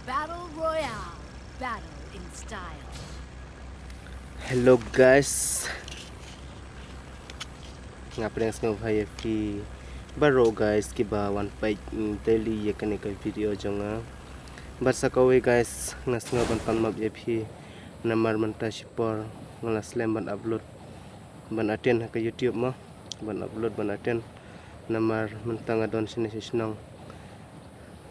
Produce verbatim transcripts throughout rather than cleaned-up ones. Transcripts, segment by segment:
Battle Royale. Battle in style. Hello guys. Nga pdiang sngewbha ïa phi baroh guys kiba wan peit, mm, daily ïa kane ka video jong nga. Bad sa kawei guys, nga sngew ban pan map ïa phi namar mynta shipor nga la slem ban upload, ban attend ha ka YouTube mo, ban upload, ban attend. Namar mynta nga don shane sha shnong.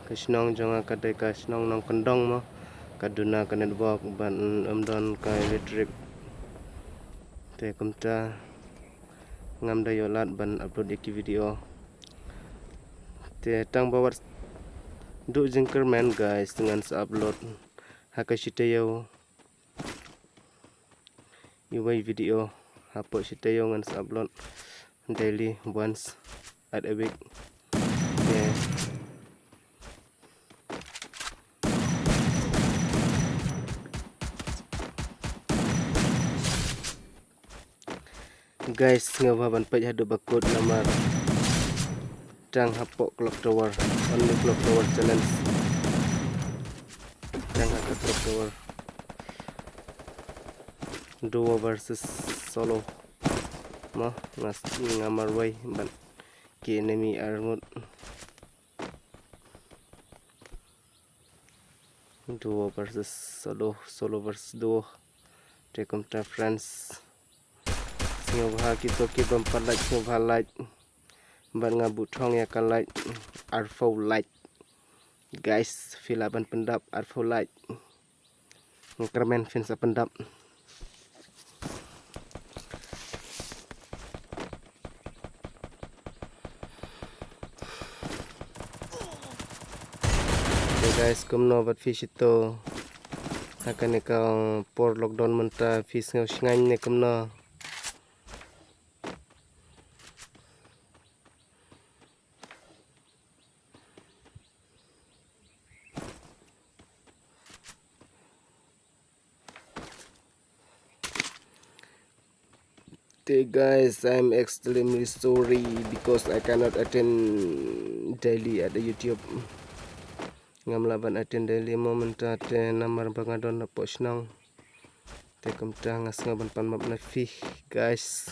Ka shnong jong nga ka dei ka shnong nongkyndong mo, ka duna ka network bad ym don ka electric. Te kumta ngam da ïoh lad ban upload ïa ki video. Te tang ba wat duh jingkyrmen guys, ngan sa upload ha ka shi taïew iwei video, hapoh shi taïew ngan sa upload daily once at a week. Okay. Guys, sngewbha ban peit haduh ba kut namar tang hapoh Clock Tower, only Clock Tower challenge. Tang hapoh Clock Tower. Duo versus solo. Mo, nga s-, nga marwei bad ki enemy arngut. Duo versus solo, solo versus duo. Te kumta friends, sngewbha kito ki bym pat like, sngewbha like. Bad nga buh thong ïa ka like, arphew like. Guys, phi lah ban pyndap arphew like. Nga kyrmen phin sa pyndap. Okay guys, kumno bad phi shito? Ha kane ka por lockdown mynta phi sngew shngaiñ ne kumno? Te guys, I'm extremely sorry because I cannot attend daily at the YouTube. Ngam lah ban attend daily mo mynta te namar ba nga don hapoh shnong. Te kumta nga sngew ban pan map na phi guys.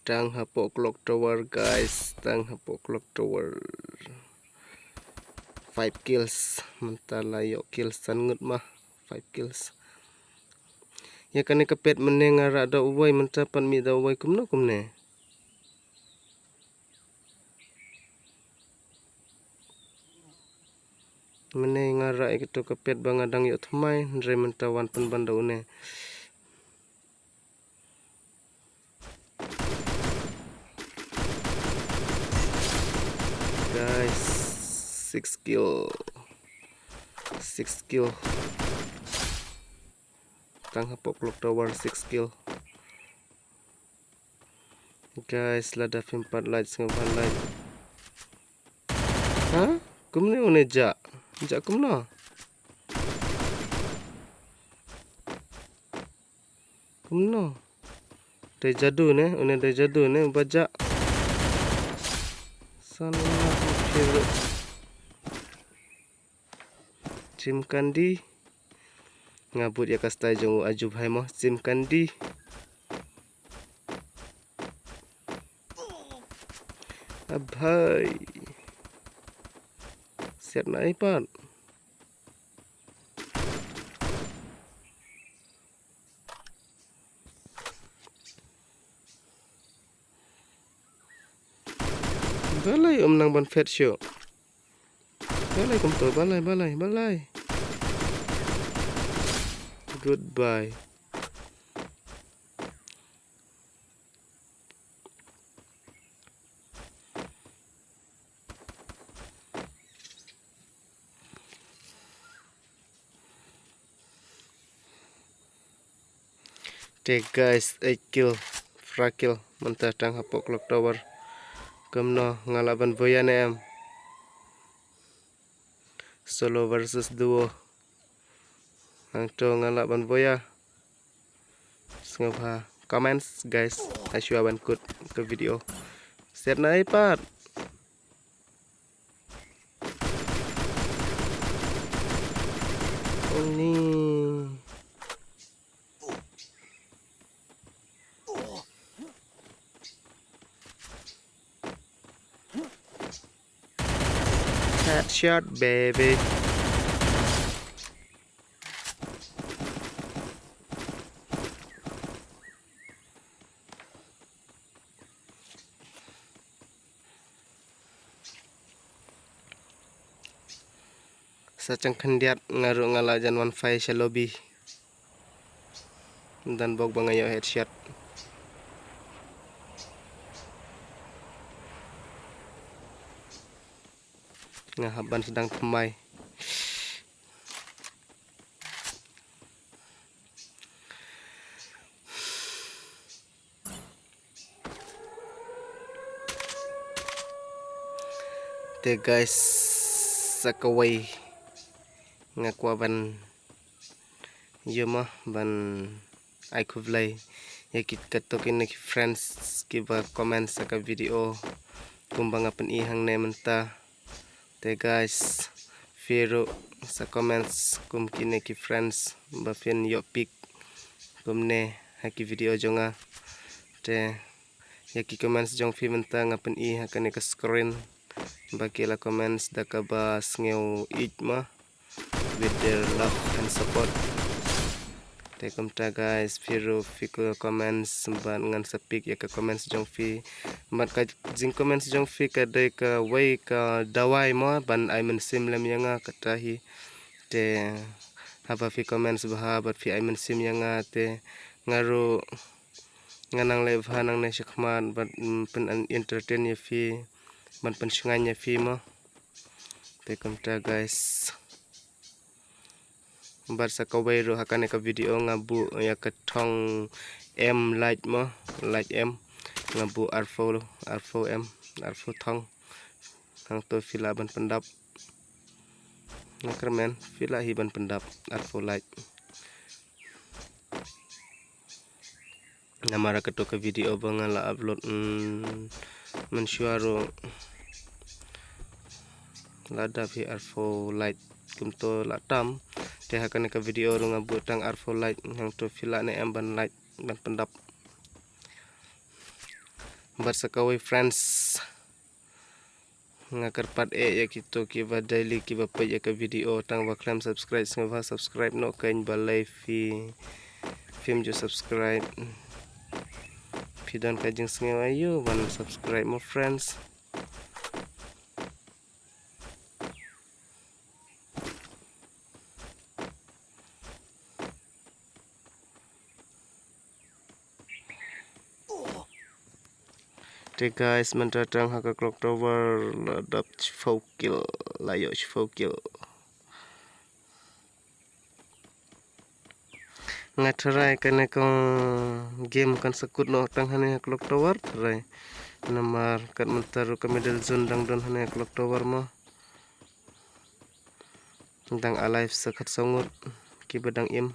Tang hapoh Clock Tower guys, tang hapoh Clock Tower. Five kills, mynta la ïoh kills san ngut ma, five kills. Ïa kane ka pet mynne nga rah da uwei, mynta pat mih da uwei, kumno kumne. Mynne nga rah ïa kito ka pet ba nga dang ïoh thymmai, hynrei mynta wan pynban da une. Guys, six kill. Six kill. Tang hapoh Clock Tower, six kill. Guys, lada phim pat like, sngewbha like. Ha? Kumne une jah? Jah kumno? Kumno? Dei jadu ne, une dei jadu ne, ba jah. Sana phi. Jim Kandi. Nga bud ïa ka style jong u Aju bhai mo, Jim Kandi. Abhai. Siat na iPad. Balei um nang ban phet shuh. Balei kumto, balei, balei, balei. Goodbye. Te guys, eight kill, four kill mynta tang hapoh clock tower. Kumno, nga lah ban buh ïa ne em? Solo versus duo. Hangto nga lah ban buh ïa. Sngewbha comments guys, ha shuwa ban kut ka video. Set na iPad. Ini. Headshot, baby. Sa chang khyndiat nga ruh nga la jan wan phai sha lobby. Don bok ba nga ïoh headshot. Nga hap ban sdang thymmai. Te guys, sa kawei nga kwah ban ïoh ma ban ai khublei ïa ki katto kine ki friends kiba comment sa ka video kumba nga pyni hangne mynta. Te guys, phi ruh sa comments kum kine ki friends ba phin ïoh pick kumne ha ki video jong nga. Te ïa ki comments jong phi mynta nga pyni ha kane ka screen ba ki la comments da kaba sngew ïeit ma, with their love and support. Te kumta guys, phi ruh phi ko comments bad ngan sa pick ïa ka comments jong phi. Bad ka jing comments jong phi ka dei kawei ka dawai mo ban ai mynsiem lem ïa nga kata hi. Te haba phi comments bha bad phi ai mynsiem ïa nga te nga ruh nga nang leh bha nangne shakhmat bad, mm, pyn entertain ïa phi, ban pynshngaiñ ïa phi mo. Te kumta guys. Bad sa kawei ruh ha kane ka video nga buh ïa ka thong M light mo, light M. Nga buh arphew, arphew M, arphew thong. Hangto phi lah ban pyndap. Nga kyrmen phi lah hi ban pyndap arphew light. Namar kato ka video ba nga la upload, mm, mynshuwa ruh la dap hi arphew light kumto la tam. Te ha kane ka video ruh nga buh tang arphew light, hangto phi lah ne em ban light ban pyndap. Bad sa kawei friends, nga kyrpad eh ïa kito kiba daily kiba peit ïa ka video tang ba khlem subscribe, sngewbha subscribe noh, keiñ balei phi phim ju subscribe. Phi don ka jingsngew aïu ban subscribe mo friends. Te guys, mynta tang ha ka clock tower la dap shiphew kill, la ïoh shiphew kill. Nga tharai kane ka game kan sa kut noh tang hane ha clock tower tharai. Namar kat mynta ruh ka middle zone dang don hane ha clock tower mo. Dang alive sa khatsaw ngut kiba dang im.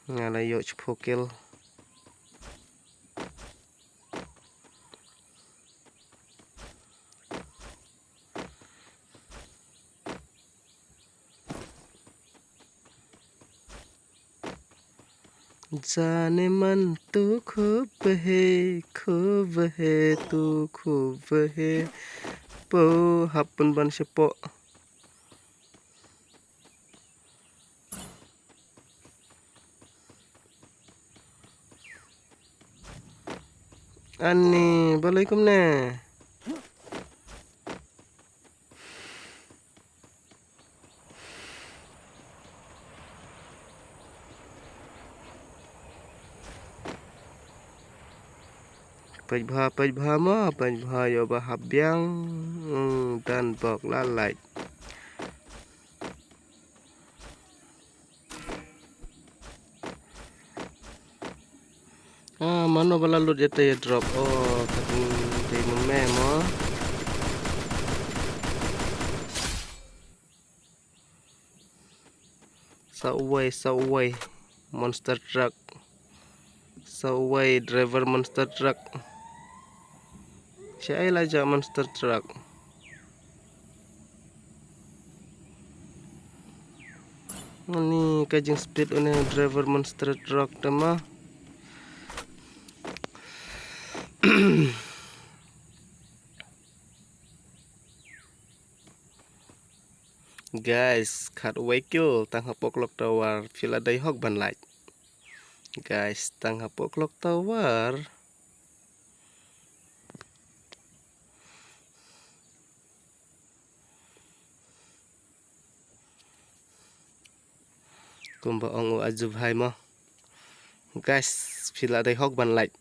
Nga la ïoh shiphew kill. Jane man tu khub hai, khub hai, tu khub hai. Po hap pynban shapoh. Ani, balei kumne? Peit bha, peit bha mo, peit bha ïoh ba hap biang. Hmm, dan bok la lait. Ah, mano ba la lut ïa te ïa drop. Oh, ka dei te mo me mo. Sa uwei, sa uwei. Monster truck. Sa uwei driver monster truck. Sa ai la ja monster truck. Ani ka jing speed une driver monster truck te ma. Guys, khatwei kill tang hapoh clock tower, phi la dei hok ban like. Guys, tang hapoh clock tower. Kumba ong u Ajubhai mo. Guys, phi la dei hok ban like.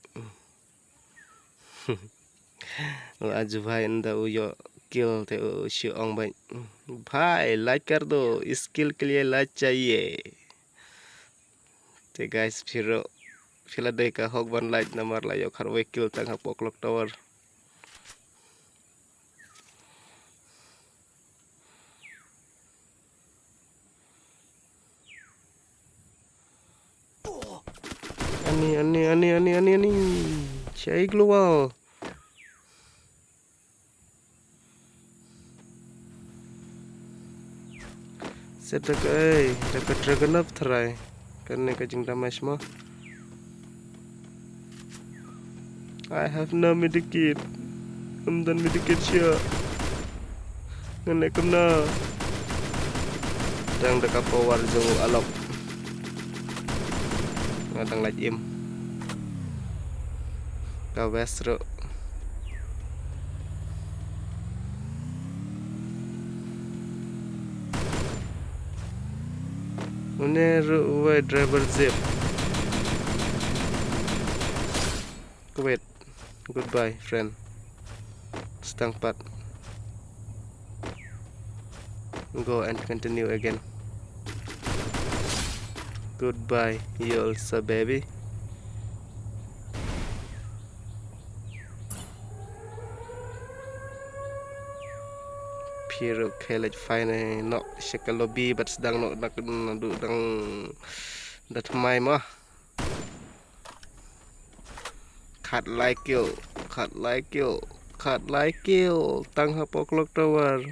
U Ajubhai ynda u ïoh kill te u shu ong beit, "Bhai, like kar do, skill ke liye like chahiye." Te guys, phi ruh, phi la dei ka hok ban like namar la ïoh khatwei kill tang hapoh clock tower. Ani, ani, ani, ani, ani, ani. Chai global. Set da ka ei, da ka Dragunov tharai. Kane ka jingdamage mo. I have no medikit. Ym don medikit shuh. Ngan leh kumno. Dang da ka power jong u alok. Nga dang lait im. Ka west ruh. Une ruh uwei driver jeep. Wait. Goodbye, friend. Sdang pat. Go and continue again. Goodbye, you also, baby. Phi ruh khie leit find noh sha ka lobby bad sdang noh, dang, dang, da thymmai mo. Khatlai kill, khatlai kill, khatlai kill tang hapoh clock tower.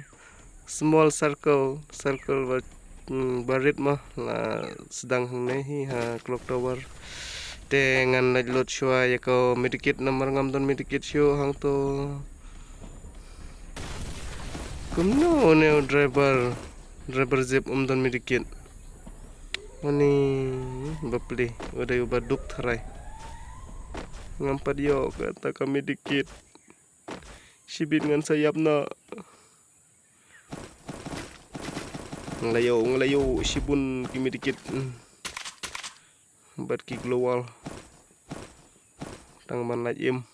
Small circle, circle ba, hmm, ba rit mo, la sdang hangne hi ha clock tower. Te ngan leit loot shuwa ïa ka medikit namar ngam don medikit shuh hangto. Kumno une u driver, driver jeep um don medikit. Ani bapli, u dei uba duk tharai. Ngam pat ïoh kata ka medikit. Shibit ngan sa ïap noh. Nga la ïoh, nga la ïoh shibun ki medikit. Hmm. Bad ki global. Tang ban lait im.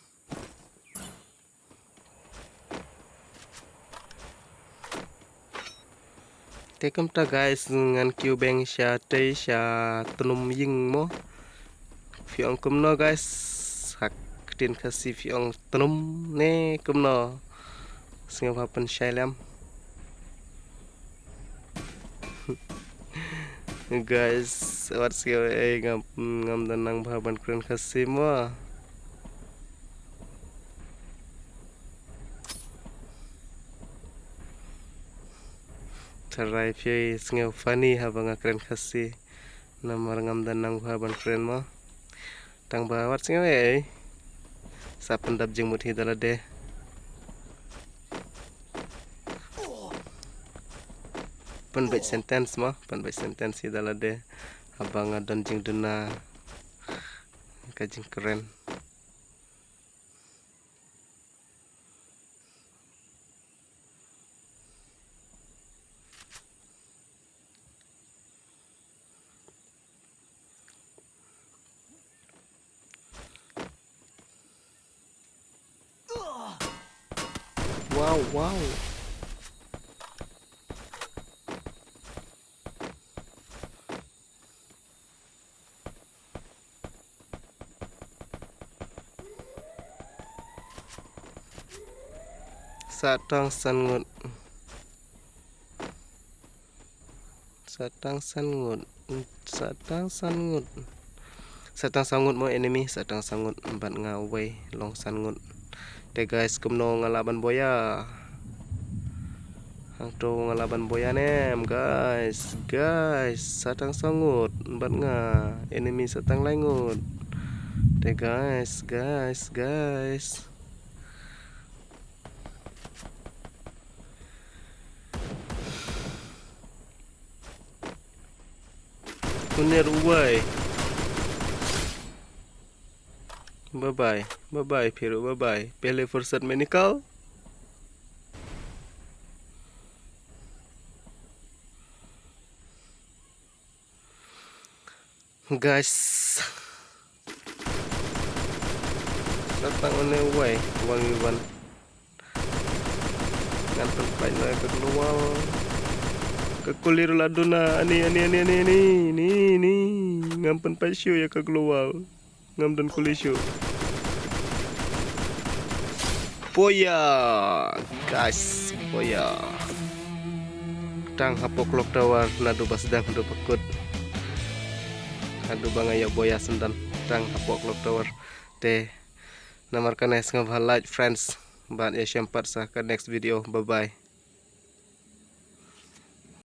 Te kumta guys, ngan kiew beng sha tei sha tnum ïing mo. Phi ong kumno guys? Ha ktien Khasi phi ong tnum ne kumno? Sngewbha pynshai lem. Guys, wat sngew ei, ngam, ngam da nang bha ban kren Khasi mo. Tharai phi sngew funny haba nga kren Khasi. Namar ngam da nang bha ban kren mo. Tang ba wat sngew ei. Sa pyndap jingmut hi da lade. Pynbeit sentence mo, pynbeit sentence hi da lade. Haba nga don jingduna ka jingkren. Wow, wow. Sa tang san ngut. Sa tang san ngut. Sa tang san ngut. Sa tang san ngut mo enemy, sa tang san ngut bad nga uwei long san ngut. Te guys, kumno nga lah ban boya? Hangto nga lah ban boya ne em, guys. Guys, sa tang san ngut bad nga, enemy sa tang lai ngut. Te guys, guys, guys. Une ruh uwei. Bye bye. Bye bye, phi ruh bye bye. Pehle fursat mein nikal. Guys. Sa tang une uwei, one v one. Ngan pynpait noh ïa ka global. Ka kuli ruh la duna, ani, ani, ani, ani, ani, ni, ni. Ngam pynpait shuh ïa ka global. Ngam don kuli shuh. Boya, guys, boya. Tang hapoh clock tower, naduh ba sdang haduh ba kut. Haduh ba nga ïoh boya syndon, tang hapoh clock tower. Te, namar kane sngewbha like, friends. Bad ïashem pat sa ka next video. Bye bye.